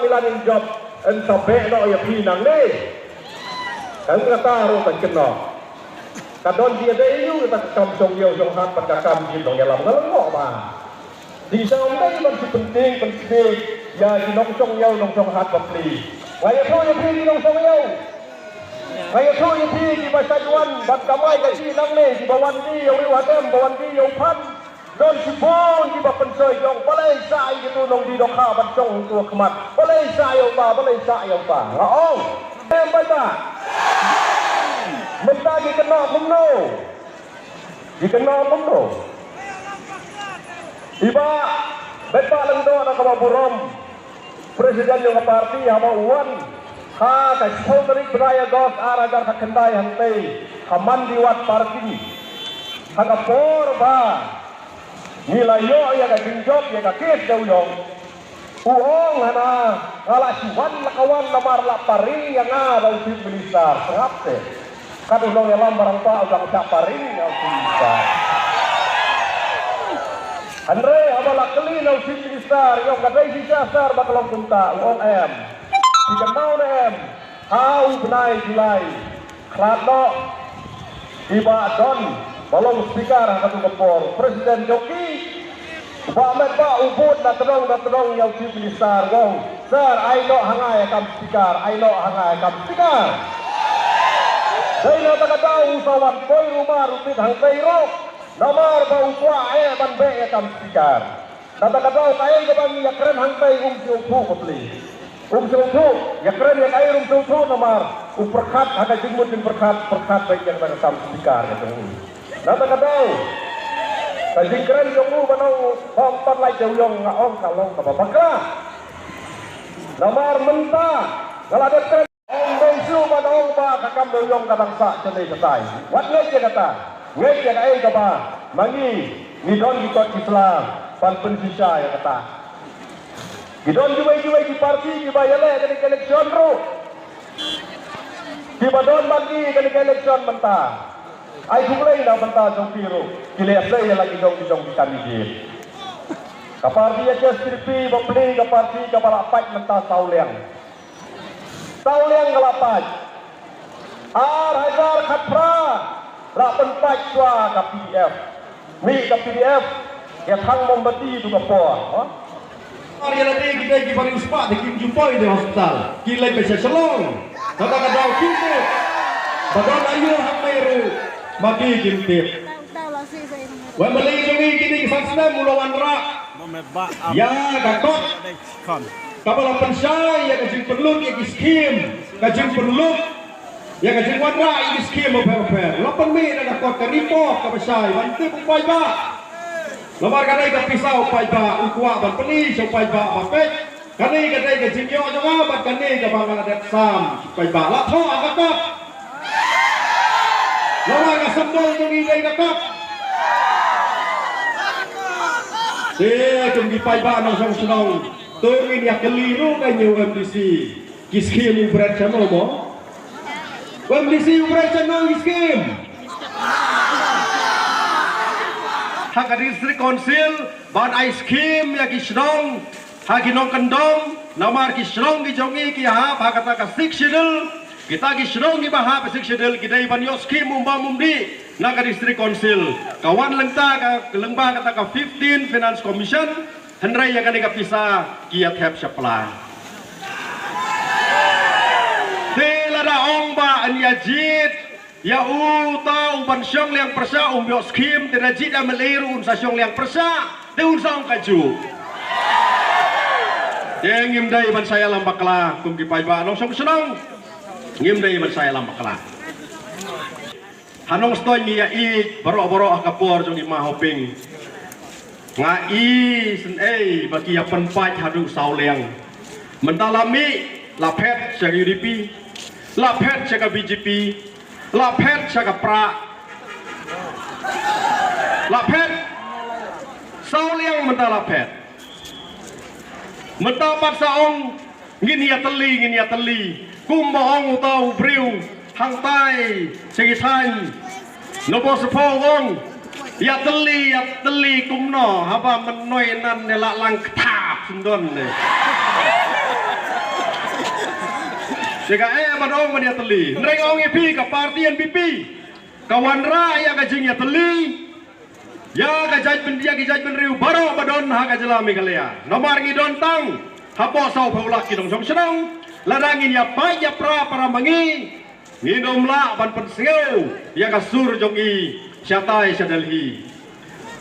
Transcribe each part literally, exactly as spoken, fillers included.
Planning job yn sa beh noh ïa phi nangne. Kan kata ruh kan kynnoh. Ka don jingïadei ïa u kata ka kam shong ïew shong hat bad ka kam jin nongïalam nga la ngoh ba. Dei sa ym dei ban shu pyntieng pyntieng ïa ki nongshong ïew nongshong hat bapli. Nga ïathuh ïa phi ki nongshong ïew. Nga ïathuh ïa phi kiba shait wan ban kamai kajih nangne, kiba wan die ïa u riew hadem, ba wan die ïa u phan. Don shibun kiba pynshoi jong, balei sa ïa kitu nongdie dohkha ban shong hangtu ha khmat? Balei sa ïa uta? Balei sa ïa uta? Nga ong. Em bad ba. Mynta ki kynnoh kumno? Ki kynnoh kumno? Iba, bad ba lyngdoh na kaba burom. President jong ka party haba u wan ha ka shiphew tarik bnai August ar hajar khatkhyndai hangtei ha Mandiwat parking. Ha ka por ba ngi la ïoh ïa ka jingjop ïa ka case jong u ïong. U ong hana nga la shu wan la ka wan namar la pari ïa nga da u Chief Minister. Sngap te. Kat u nongïalam ba rangpah u dang shah pari ïa u Chief Minister. Hynrei haba la kylli na u Chief Minister, ïa u ka dei shisha sir ba ka long kumta, u ong em. Phi kynmaw ne em? Ha u bnai July. Khlad noh. Iba don ba long speaker ha katu ka por. President jong ki. Ba met ba u bud na tnong na tnong ïa u Chief Minister u ong. Sir, ai noh ha nga ïa kam speaker, ai noh ha nga ïa kam speaker. Dei na kata ka daw u sa wan poi rumah rutit hangtei ruh. Namar ba u kwah eh ban beh ïa kam speaker. Kata ka daw kaei kaba ngi ïakren hangtei um sngewthuh bapli. Um sngewthuh, ïakren ïa kaei um sngewthuh namar u pyrkhat ha ka jingmut jingpyrkhat, pyrkhat beit ïa kata ka kam speaker ka jong u. Kata ka daw ka jingkren jong u ba nang ong pat lait jong u ïong nga ong ka long kaba bakla. Namar mynta nga la dep kren. Ong dei shu ban ong ba ka kam dewïong ka dang sah sha dei shatai. Wat ngeit ïa kata. Ngeit ïa kaei kaba ma ngi ngi don ki kot ki sla ban pynshisha ïa kata. Ki don kiwei kiwei ki parti kiba ïaleh kane ka election ruh. Kiba don bad ngi kane ka election mynta. Ai khublei na bynta jong ki ruh. Ki leh sei ïa la ki jong ki jong ki candidate. Ka parti HSPDP bapli ka parti kaba la pait mynta saw liang. Saw liang ka la pait. Ar hajar khatphra la pynpait shuwa ka PDF. Mih ka PDF ïa thang mombati tu ka por. Ar ïa lade ki dei kiba riewspah te kim ju poi te hospital. Ki leit beit sha Shillong. Kata ka daw kim tip. Ba don aïu hangne ruh ma ki kim tip. Wa balei jong ngi kine ki san snem u la wanrah ïa ka kot. Kaba la pynshai ïa ka jingpynlut ïa ki skim, ka jingpynlut ïa ka jingwanrah ïa ki skim bapher bapher. La pynmih na ka kot ka report kaba shai ban tip u paidbah. Namar ka dei ka pisa u paidbah, u kwah ban pyni sha u paidbah ba peit. Kane ka dei ka jingïoh jong nga bad kane kaba nga la dep sam u paidbah. La thoh ha ka kot. Namar ka symbol jong ngi dei ka kot. Te kum ki paidbah nongshong shnong. To ngin ïa kylli ruh ka ñiew MDC. Ki skim u bret shano mo? MDC u bret shano ki skim? Ha ka District Council ban ai skim ïa ki shnong ha ki nongkyndong namar ki shnong ki jong ngi ki hap ha kata ka Sixth Schedule. Kita ki shnong kiba hap ha Sixth Schedule ki dei ban ïoh skim um bam um dih na ka District Council. Ka wan lyngba ka lyngba kata ka fifteen Finance Commission. Hynrei ïa kane ka pisa ki ïa thep shapla. Te lada ong ba yn ïa jied ïa uta u ban shong liang pyrshah um ïoh skim, te da jied MLA ruh un sa shong liang pyrshah, te un sa ong kajuh. Te ngim dei ban sa ïalam bakla kum ki paidbah nongshong shnong. Ngim dei ban sa ïalam bakla. Ha Nongstoiñ ngi ïa ïeit baroh baroh ha ka por jong i Ma Hoping. Nga i sngewsih ba ki ïa pynpait haduh saw liang. Mynta la mih, la phet sha ka UDP, la phet sha ka BJP, la phet sha ka prah. La phet saw liang mynta la phet. Mynta pat sa ong ngin ïa tylli, ngin ïa tylli. Kumba ong uta u briew hangtai sha ki thaiñ Nabosipho u ong ïa tylli, ïa tylli kumno haba mynno nan ne la lang kthap sngewdon ne. Te ka eh ban ong ban ïatylli. Hynrei ong ïa phi ka party N P P ka wanrah ïa ka jingïatylli ïa ka jaitbyn, ïa ki jaitbynriew baroh ba don ha ka jylla Meghalaya. Namar ngi don tang hapoh saw phew lak ki nongshong shnong. Lada ngin ïa pait ïa pra para ma ngi, ngin ym lah ban pynsngew ïa ka sur jong ngi shatai sha Delhi.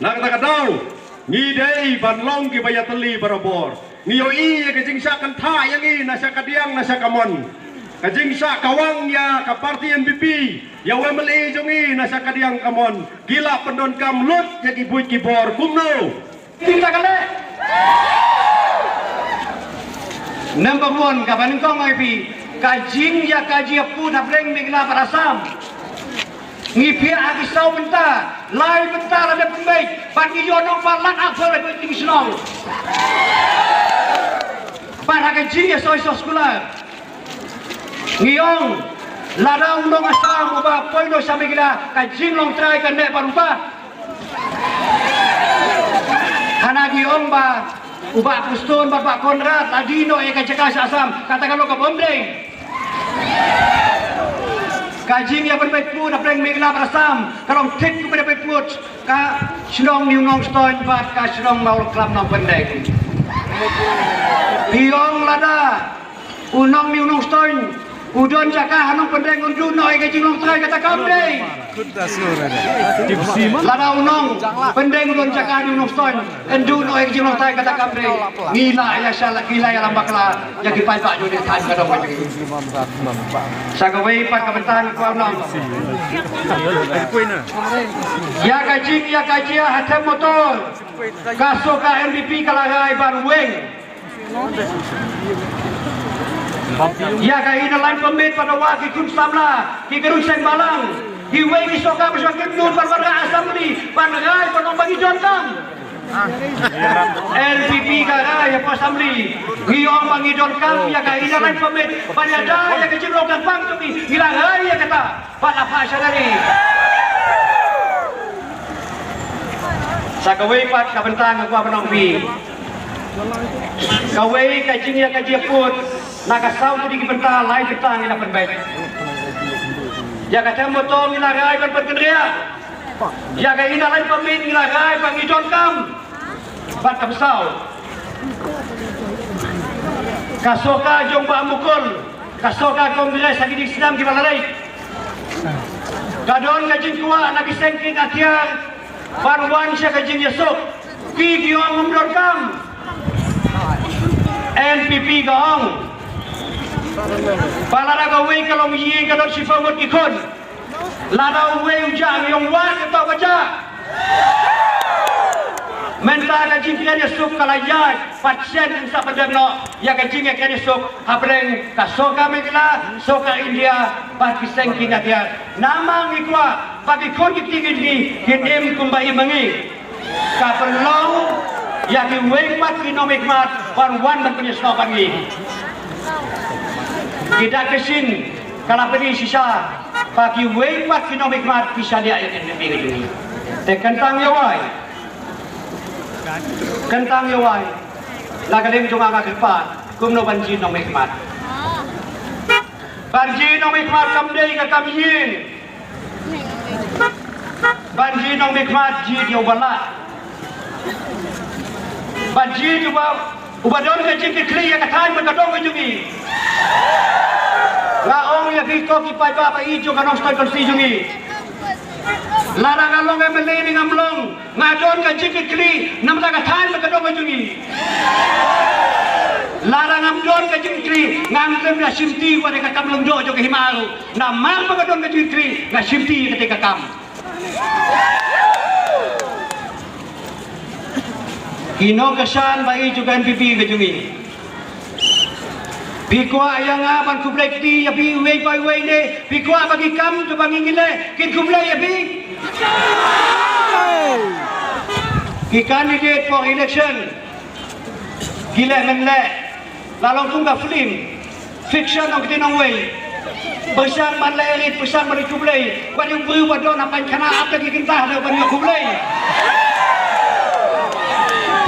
Na kata ka daw ngi dei ban long kiba ïatylli barabor. Ngi ïohi ïa ka jingshah kynthah ïa ngi na sha kadiang na sha kamon. Ka jingshah kawang ïa ka party N P P ïa u M L A jong ngi na sha kadiang kamon. Ki la pyndonkam lut ïa ki buit ki bor kumno? Kita ka leh. Number one, kaba nyngkong ai phi, ka jingïakajia pud hapdeng Meghalaya bad Assam. Ngi phiah ha ki saw bynta, lai bynta la dep pynbeit, bad ngi ïoh nongpalak arphew lai phew shnong. Bad ha ka jingïasoi soskular, ngi ong, lada u nong Assam uba poi noh sha Meghalaya, ka jinglong trai kan neh bad uta. Hana ngi ong ba u Bah Prestone bad Bah Conrad la die noh ïa ka jaka sha Assam, kata ka long kaba ym dei. Ka jingïapynbeit pud hapdeng Meghalaya bad Assam ka long thik kumba pynbeit pud ka shnong New Nongstoiñ bad ka shnong Mawlaklam Nongpyndeng. Phi ong lada u nong New Nongstoiñ u don jaka ha Nongpyndeng un duh noh ïa ka jinglong trai, kata kam dei. Lada u nong Pyndeng u don jaka ha New Nongstoiñ un duh noh ïa ka jinglong trai, kata kam dei. Ngi la ïa sha la, ngi la ïalam bakla ïa ki paidbah jong ngi, tang ka dong. Sa kawei pat ka bynta ngi kwah nong ïa ka jingïakajia ha Them Motor. Ka sorkar N P P ka la rai ban weng ïa ka Inner Line Permit, pat dawa ki khun samla, ki kynroi seng balang, kiwei ki sorkar ba shu kynnoh ban wanrah assembly ban rai ban ong ba ngi donkam. N P P ka rai hapoh assembly, ngi ong ba ngi donkam ïa ka Inner Line Permit ban ïada ïa ka jinglong kyrpang jong ngi, ngi la rai ïa kata. Pat la phah sha ri. Sa kawei pat ka bynta nga kwah ban ong phi. Kawei ka jingïakajia pud, na ka saw tylli ki bynta lai bynta ngi la pynbeit. Ïa ka Them Motor ngi la rai ban pynkynriah. Ïa ka Inner Line Permit ngi la rai ba ngi donkam. Bad kaba saw, ka sorkar jong Bah Mukul, ka sorkar Congress ha kine ki snem kiba la leit, ka don ka jingkwah na ki seng kieng atiar ban wan sha ka jingïasuk. Ki ki ong ym donkam. N P P ka ong ba lada kawei ka longïing ka don shiphew ngut ki khun, lada uwei u jah ngi ong wad kato ka jah. Mynta ka jingkren ïasuk ka la ïaid, pat shen yn sa pyndep noh ïa ka jingkren ïasuk hapdeng ka sorkar Meghalaya, sorkar India bad ki seng kieng atiar. Namar ngi kwah ba ki khun ki kti ki jong ngi kin im kumba im ma ngi. Ka pynlong ïa kiwei pat ki nongmihkhmat ban wan ban pynïasnoh bad ngi. Ki dak ki shin ka la pyni shisha ba kiwei pat ki nongmihkhmat ki shaniah ïa ka N P P ka jong ngi. Te kyntang ïa wai, kyntang ïa wai, la ka liang jong nga nga kyrpad kumno ban jied nongmihkhmat. Ban jied nongmihkhmat kam dei ka kam ïing. Ban jied nongmihkhmat jied ïa uba lah. Ban jied uba, uba don ka jingkitkhlieh ïa ka thaiñ bad ka dong ka jong ngi. Nga ong ïa phi ko ki paidbah ba ïeit jong ka Nongstoiñ Constituency jong ngi, lada nga long M L A ne ngam long, nga don ka jingkitkhlieh namar ka thaiñ bad ka dong ka jong ngi. Lada ngam don ka jingkitkhlieh ngam khlem da shimti wat ïa ka kam lyngdoh jong ka hima ruh. Namar ba nga don ka jingkitkhlieh nga shimti ïa kata ka kam. Ki nongkyrshan ba ïeit jong ka N P P ka jong ngi, phi kwah ïa nga ban khublei kti ïa phi uwei pa uwei ne phi kwah ba ki kam kiba ngi ngi leh kin khublei ïa phi? Ki candidate for election ki leh men leh, la long kum ka film, fiction ong kti nongwei. Pyrshang ban leh rit, pyrshang ban khublei. Wat ïa u briew ba don ha paikhana ap da ki kynta da ban ïa khublei.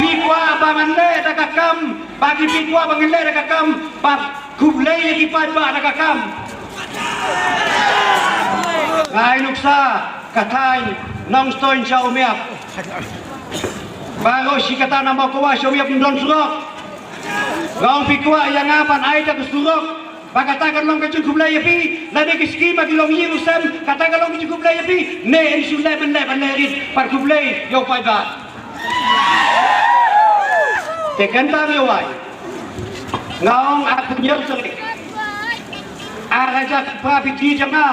Phi kwah ba ngan leh da ka kam, ba ki phi kwah ba ngan leh da ka kam, ba Khublei ïa ki paidbah na ka kam. Nga ai nuksa ka thaiñ Nongstoiñ sha Umiap. Baroh shi katta na Mawkwa sha Umiap ym don surok. Nga ong phi kwah ïa nga ban ai da ka surok. Ba kata kan long ka jingkhublei ïa phi, lane ki skim ba ki long ïing u sem, kata kan long ka jingkhublei ïa phi, ne in shu leh ban leh ban leh rit, ban khublei ïa u paidbah. Te kan tang ïa wai. Nga ong a ku nyam sari. A raja ka pra phi ji jama.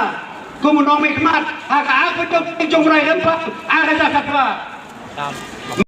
Kum u nongmihkhmat, ha ka a ku jong jong rai rem pa, a raja ka pra.